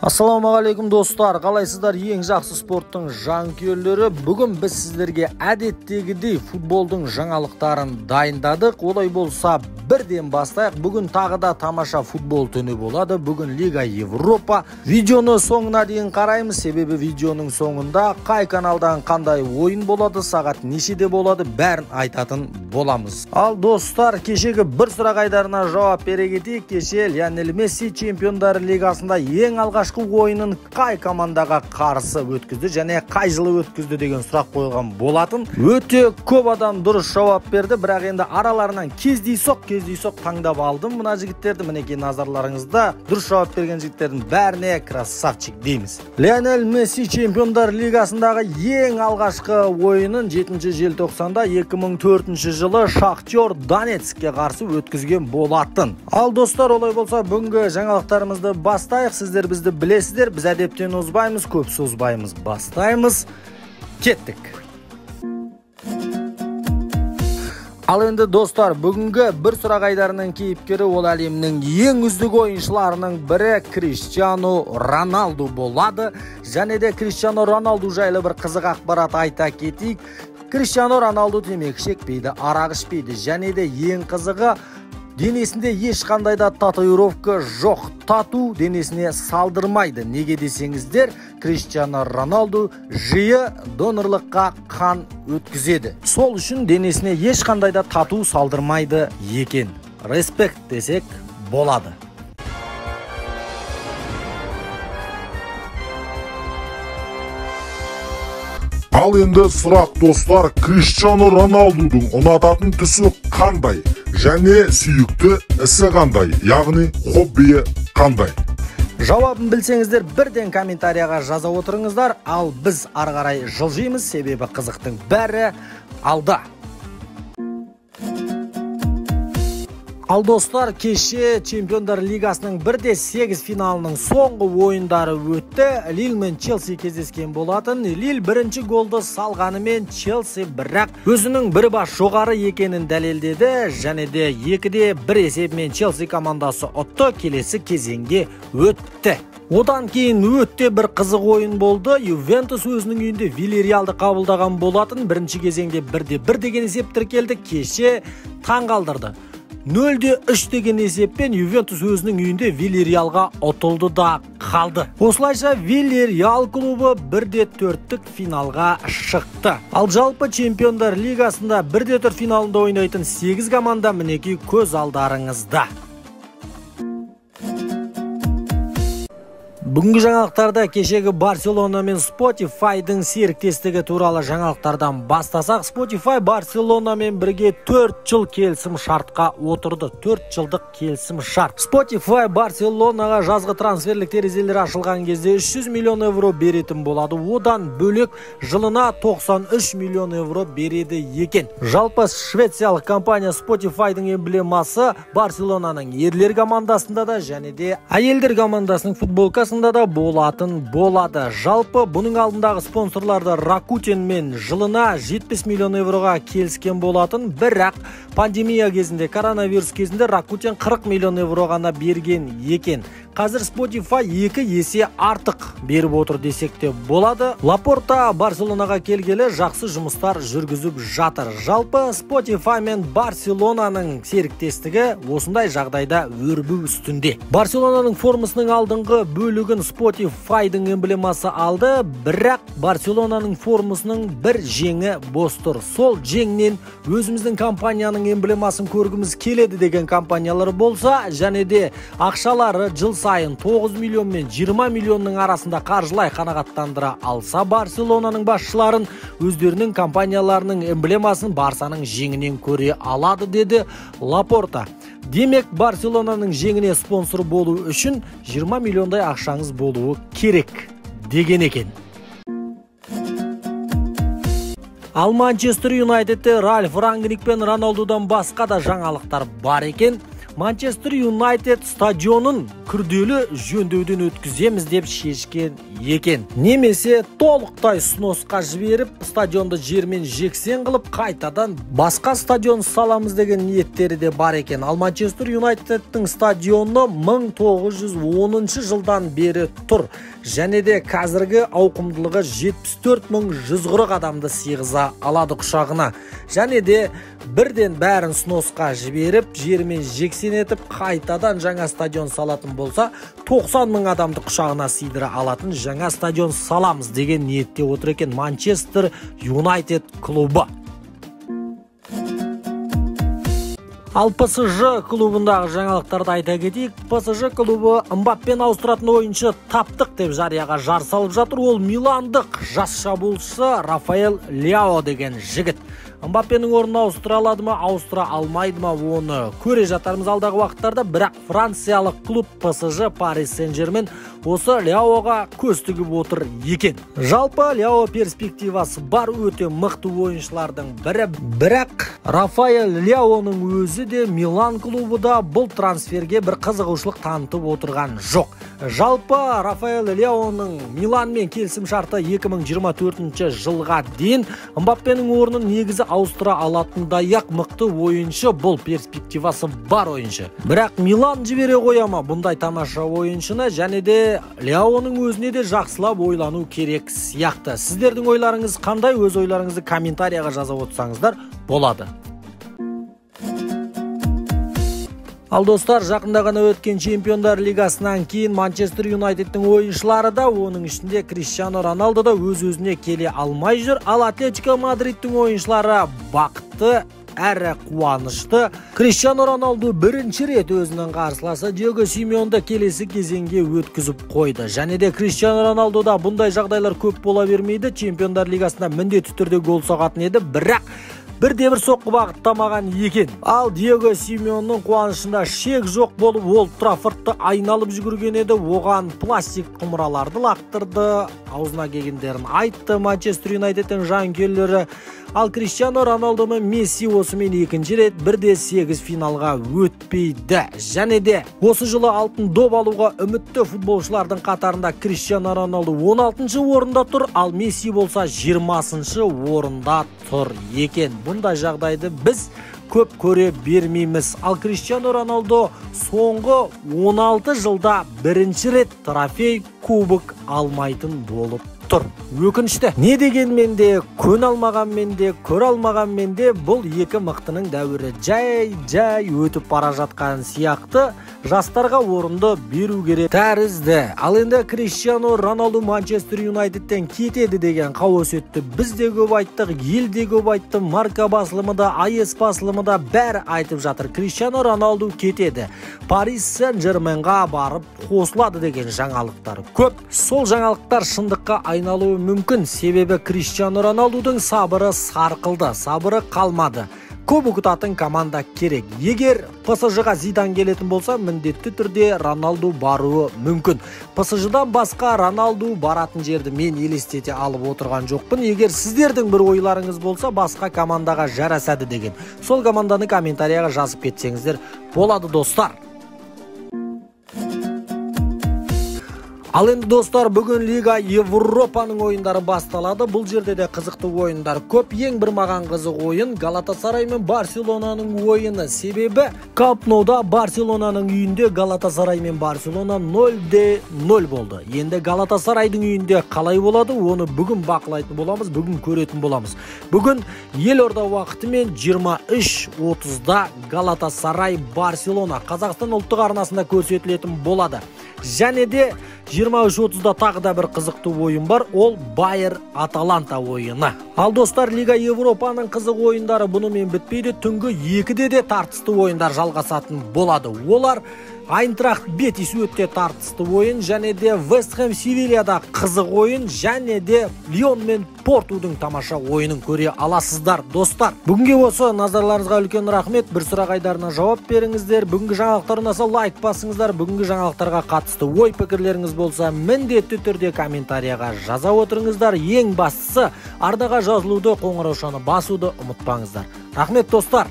Ассалаумағалейкум достар, қалайсыздар? Ең жақсы спорттың жанкүйерлері. Бүгін біз сіздерге әдеттегідей футболдың жаңалықтарын дайындадық. Олай болса бірден бастайық. Бүгін тағы да тамаша футбол түні болады. Бүгін Лига Европа. Видеоны соңына дейін қараймыз, себебі видеоның соңында қай каналдан қандай ойын болады, сағат нешеде болады, бәрін айтатын боламыз. Ал достар, кешегі бір сұрақ айдарына жауап бере кетейік. Кеше Лионель Месси Чемпиондар Лигасында ең алғашқы ойынын қай командаға қарсы өткізді және қай жылы өткізді деген сұрақ қойылған болатын. Өте көп адам дұрыс жауап берді, бірақ енді араларынан кездейсоқ таңдап алдым мына жігіттерді. Мінекей назарларыңызда дұрыс жауап берген жігіттердің бәріне красавчик дейміз. Лионель Месси Чемпиондар Лигасындағы ең алғашқы ойынын 7 желтоқсанда 2004 жылы Шахтер Донецкке қарсы өткізген болатын. Ал достар, олай болса бүгінгі жаңалықтарымызды бастайық. Сіздер бізді білесіздер, біз әдептен озбаймыз, көп созбаймыз, бастаймыз. Кеттік. Ал енді достар, бүгінгі бір сұрақ айдарының кейіпкері ол әлемнің ең үздік ойыншыларының бірі Криштиану Роналду болады. Және де Криштиану Роналду жайлы бір қызық ақпарат айта кетейік. Криштиану Роналду темекі шекпейді, арақ ішпейді. Және де ең қызығы, денесінде ешқандай да татуировка жоқ. Тату денесіне салдырмайды. Неге десеңіздер, Криштиану Роналду жиі донорлыққа қан өткізеді. Сол үшін денесіне ешқандай да тату салдырмайды екен. Респект десек болады. Ал енді сұрақ достар, Криштиану Роналдудың ұнататын түсі қандай? Және сүйікті ісі қандай, яғни хоббиі қандай? Жауабын білсеңіздер бірден комментарияға жаза отырыңыздар. Ал біз ары қарай жылжимыз, себебі қызықтың бәрі алда. Ал достар, кеше Чемпиондар Лигасының 1-8 финалының соңғы ойындары өтті. Лил мен Челси кездескен болатын. Лил бірінші голды салғанымен Челси бірақ өзінің бір бас жоғары екенін дәлелдеді. Және де 2-1 есебімен Челси командасы ұтты, келесі кезеңге өтті. Одан кейін өте бір қызық ойын болды. Ювентус өзінің үйінде Вильярреалды қабылдаған болатын. Бірінші кезеңде 1-1 деген есеп тіркелді. Кеше таң қалдырды. 0-3 деген есеппен Ювентус өзінің үйінде Вильярреалға ұтылды да қалды. Осылайша Вильярреал клубы 1-4-тік финалға шықты. Ал жалпы Чемпиондар Лигасында 1-4 финалында ойнайтын 8 команда мінекей көз алдарыңызда. Бүгінгі жаңалықтарда кешегі Барселона мен Spotify-дың серіктестігі туралы жаңалықтардан бастасақ, Spotify Барселона мен бірге 4 жыл келісім шартқа отырды. 4 жылдық келісім шарт. Spotify Барселонаға жазғы трансферлік терезелер ашылған кезде 300 миллион евро беретін болады. Одан бөлек жылына 93 миллион евро береді екен. Жалпы швециялық компания Spotify-дың эмблемасы Барселонаның ерлер командасында да және де әйелдер командасының футболкасында да болатын болады. Жалпы бұның алдындағы спонсорларды Rakuten мен жылына 70 миллион евроға келіскен болатын, бірақ пандемия кезінде, коронавирус кезінде Rakuten 40 миллион евро ғана берген екен. Қазір Spotify 2 есе артық беріп отыр десек те болады. Лапорта Барселонаға келгелі жақсы жұмыстар жүргізіп жатыр. Жалпы Spotify мен Барселонаның серіктестігі осындай жағдайда өрбу үстінде. Барселонаның формасының алдыңғы бөлігін Spotify-дың эмблемасы алды, бірақ Барселонаның формасының бір жеңі бос тұр. Сол жеңнен өзіміздің компанияның эмблемасын көргіміз келеді деген компаниялар болса, және де ақшалары жыл сайын 9 миллион мен 20 миллионның арасында қаржылай қанағаттандыра алса, Барселонаның басшыларын өздерінің компанияларының эмблемасын Барсаның жеңінен көре алады деді Лапорта. Демек, Барселонаның жеңіне спонсор болу үшін 20 миллиондай ақшаңыз болуы керек деген екен. Ал Манчестер Юнайтедте Ральф Рангник пен Роналдудан басқа да жаңалықтар бар екен. Манчестер Юнайтед стадионын күрделі жөндеуден өткіземіз деп шешкен екен. Немесе толықтай сносқа жіберіп, стадионды жермен жексен қылып, қайтадан басқа стадион саламыз деген ниеттері де бар екен. Ал Манчестер Юнайтедтің стадионы 1910 жылдан бері тұр. Және де қазіргі ауқымдылығы 74 140 адамды сыйғыза алады құшағына. Және де бірден бәрін сносқа жіберіп, жермен жексен етіп, қайтадан жаңа стадион салатын болса, 90 мың адамды құшағына сыйдыра алатын жаңа стадион саламыз деген ниетте отыр екен Манчестер Юнайтед клубы. Ал ПСЖ клубындағы жаңалықтарды айта кетейік. ПСЖ клубы Мбаппені ауыстыратын ойыншы таптық деп жарияға жар салып жатыр. Ол миландық жас шабуылшы Рафаэль Ляо деген жігіт. Мбаппенің орнын ауыстыра алады ма, ауыстыра алмайды ма, оны көре жатармыз алдағы уақыттарда. Бірақ франциялық клуб ПСЖ, Парис Сен-Жермен осы Ляоға көз тігіп отыр екен. Жалпы Ляо перспективасы бар өте мықты ойыншылардың бірі. Бірақ Рафаэль Ляоның өзі де, Милан клубы да бұл трансферге бір қызығушылық танытып отырған жоқ. Жалпы Рафаэль Ляоның Миланмен келісім шарты 2024 жылға дейін. Мбаппенің орнын негізі ауыстыра алатындай-ақ мықты ойыншы, бұл перспективасы бар ойыншы. Бірақ Милан жібере қоя ма бұндай тамаша ойыншыны, және де Ляоның өзіне де жақсылап ойлану керек сияқты. Сіздердің ойларыңыз қандай? Өз ойларыңызды комментарияға жаза отырсаңыздар болады. Ал достар, жақында ғана өткен Чемпиондар Лигасынан кейін Манчестер Юнайтедтің ойыншылары да, оның ішінде Криштиану Роналду да өз-өзіне келе алмай жүр. Ал Атлетико Мадридтің ойыншылары бақытты әрі қуанышты. Криштиану Роналду бірінші рет өзінің қарсыласы Диего Симеонды келесі кезеңге өткізіп қойды. Және де Криштиану Роналдуда бұндай жағдайлар көп бола бермейді. Чемпиондар Лигасында міндетті түрде гол соғатын еді, бірақ бірде бір соққы бағыттамаған екен. Ал Диего Симеонның қуанышында шек жоқ болып, ол Траффордты айналып жүгірген еді. Оған пластик құмыраларды лақтырды, аузына келгендерін айтты Манчестер Юнайтедтің жанкүйерлері. Ал Криштиану Роналду мен Месси осымен екінші рет 1-8 финалға өтпейді. Және де осы жылы алтын доп алуға үмітті футболшылардың қатарында Криштиану Роналду 16-шы орында тұр, ал Месси болса 20-шы орында тұр екен. Бұндай жағдайды біз көп көре бермейміз. Ал Криштиану Роналду соңғы 16 жылда бірінші рет трофей кубок алмайтын болып тұр. Өкінішті. Не дегенмен де, көн алмағанмен де, көре алмағанмен де, бұл екі мықтының дәуірі жай-жай өтіп бара жатқан сияқты. Жастарға орынды беру керек тәрізді. Ал енді Криштиану Роналду Манчестер Юнайтедтен кетеді деген қауесетті біз де көп айттық, ел де көп айтты, Марка басылымы да, АЭС басылымы да бәрі айтып жатыр. Криштиану Роналду кетеді, Парис Сен-Жерменға барып қосылады деген жаңалықтар көп. Сол жаңалықтар шындыққа айналуы мүмкін, себебі Криштиану Роналдудың сабыры сарқылды, сабыры қалмады. Кубок ұтатын команда керек. Егер ПСЖ-ға Зидан келетін болса, міндетті түрде Роналду баруы мүмкін. ПСЖ-дан басқа Роналду баратын жерді мен елестете алып отырған жоқпын. Егер сіздердің бір ойларыңыз болса, басқа командаға жарасады деген, сол команданы комментарияға жазып кетсеңіздер болады, достар. Ал енді, достар, бүгін Лига Европаның ойындары басталады. Бұл жерде де қызықты ойындар көп. Ең бір маған қызық ойын Галатасарай мен Барселонаның ойыны. Себебі Камп Ноуда, Барселонаның үйінде Галатасарай мен Барселона 0-0 болды. Енді Галатасарайдың үйінде қалай болады, оны бүгін бақылайтын боламыз, бүгін көретін боламыз. Бүгін елорда уақытымен 23:30-да Галатасарай Барселона Қазақстан ұлттық арнасында көрсетілетін болады. Және де 23:30-да тағы да бір қызықты ойын бар, ол Байер Аталанта ойыны. Ал достар, Лига Европаның қызық ойындары бұнымен бітпейді. Түнгі 2-де де тартысты ойындар жалғасатын болады. Олар Айнтрахт Бетис, өте тартысты ойын, және де Вест Хэм Севильяда қызық ойын, және де Лион мен Портудың тамаша ойынын көре аласыздар, достар. Бүгінге осы, назарларыңызға үлкен рахмет. Бір сұрақ айдарына жауап беріңіздер. Бүгінгі жаңалықтар ұнаса, лайк басыңыздар. Бүгінгі жаңалықтарға қатысты ой пікірлеріңіз болса, міндетті түрде комментарияға жаза отырыңыздар. Ең бастысы, арнаға жазылуды, қоңыраушаны басуды ұмытпаңыздар. Рахмет, достар.